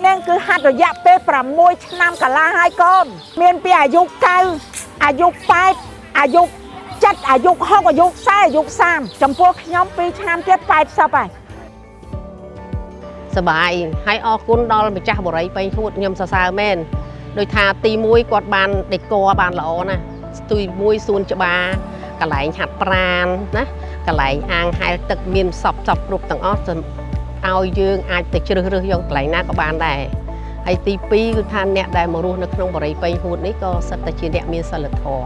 ហ្នឹងគឺហាត់រយៈពេល6ឆ្នាំកន្លះហើយកូនមានពីអាយុ9អាយុ8អាយុ7អាយុ6អាយុ40អាយុ30ចំពោះខ្ញុំ2ឆ្នាំទៀត80ហើយ សបាយហើយអរគុណដល់ម្ចាស់បុរីប៉េងហួតខ្ញុំសរសើរមែនដោយថាទី1គាត់បានដេកបានល្អណាស់ស្ទុយមួយសួនច្បារកន្លែងហាត់ប្រាណណាកន្លែងអាងហែលទឹកមានសពសពគ្រប់ទាំងអស់ឲ្យយើងអាចទៅជ្រើសរើសយកកន្លែងណាក៏បានដែរហើយទី2គឺថាអ្នកដែលមករស់នៅក្នុងបុរីប៉េងហួតនេះក៏សិតតែជាអ្នកមានសិលធម៌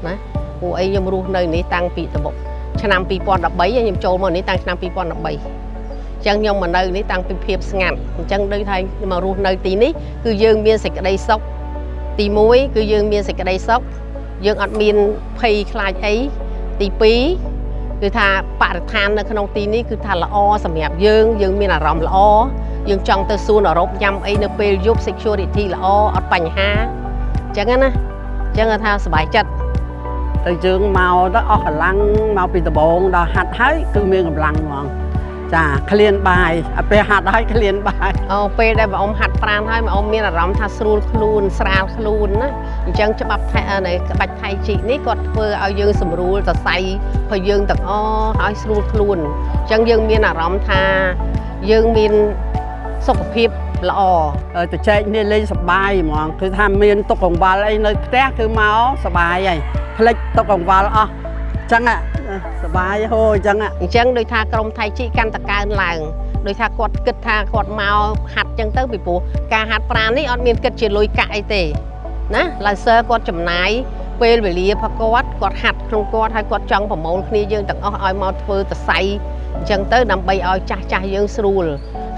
ណាពួកអីខ្ញុំរស់នៅនេះតាំងពីដំបូងឆ្នាំ2013ខ្ញុំចូលមកនេះតាំងឆ្នាំ2013 ចឹងខ្ញុំមកនៅនេះតាំងពីភាពស្ងាត់អញ្ចឹងដូចថាមករស់នៅទីនេះគឺយើងមានសេចក្តីសុខទី1គឺយើងមានសេចក្តីសុខយើងអត់មានភ័យខ្លាចអីទី2គឺថាបរិស្ថាននៅក្នុងទីនេះគឺថាល្អសម្រាប់យើងយើងមានអារម្មណ៍ល្អយើងចង់ទៅសួនអឺរ៉ុបញ៉ាំអីនៅពេលយប់ security ល្អអត់បញ្ហាអញ្ចឹងណាអញ្ចឹងថាសប្បាយចិត្ត ទៅយើងមកទៅអស់កម្លាំងមកពីដំបងដល់ហាត់ហើយគឺមានកម្លាំងហ្មងចាឃ្លានបាយអាពេលហាត់ហើយឃ្លានបាយ អូពេលដែលបងអ៊ំហាត់ប្រាណហើយបងអ៊ំមានអារម្មណ៍ថាស្រួលខ្លួនស្រាលខ្លួនណាអញ្ចឹងច្បាប់ថៃនៃក្បាច់ថៃជីនេះគាត់ធ្វើឲ្យយើងស្រួលសរសៃឲ្យយើងទាំងអស់ឲ្យស្រួលខ្លួនអញ្ចឹងយើងមានអារម្មណ៍ថាយើងមានសុខភាពល្អ ទៅចែកគ្នាលេងសប្បាយហ្មងគឺថាមានទុកកង្វល់អីនៅផ្ទះគឺមកសប្បាយហើយភ្លេចទុកកង្វល់អស់អញ្ចឹងសប្បាយហូអញ្ចឹង អញ្ចឹងដូចថាក្រុមថៃជីកាន់តែកើនឡើងដោយថាគាត់គិតថាគាត់មកហាត់អញ្ចឹងទៅពីព្រោះការហាត់ប្រាណនេះអត់មានគិតជាលុយកាក់អីទេណាឡាសើគាត់ចំណាយពេលវេលារបស់គាត់គាត់ហាត់ក្នុងគាត់ហើយគាត់ចង់ប្រមូលគ្នាយើងទាំងអស់ឲ្យមកធ្វើតសៃអញ្ចឹងទៅដើម្បីឲ្យចាស់ចាស់យើងស្រួល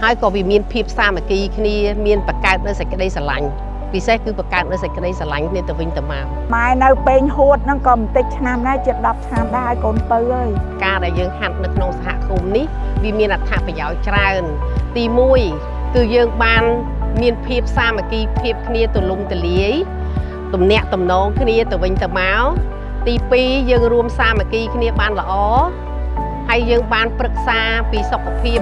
ហើយក៏វាមានភាពសាមគ្គីគ្នាមានបង្កើតនៅសេចក្តីស្រឡាញ់ពិសេសគឺបង្កើតនៅសេចក្តីស្រឡាញ់គ្នាទៅវិញទៅមក ម៉ែនៅពេញហួតហ្នឹងក៏មិនតិចឆ្នាំដែរជិត10ឆ្នាំដែរហើយកូនពៅអើយ ការដែលយើងហាត់នៅក្នុងសហគមន៍នេះវាមានអត្ថប្រយោជន៍ច្រើន ទី1គឺយើងបានមានភាពសាមគ្គីភាពគ្នាទូលំទូលាយទំនាក់ទំនងគ្នាទៅវិញទៅមកទី2យើងរួមសាមគ្គីគ្នាបានល្អហើយយើងបានប្រឹក្សាពីសុខភាព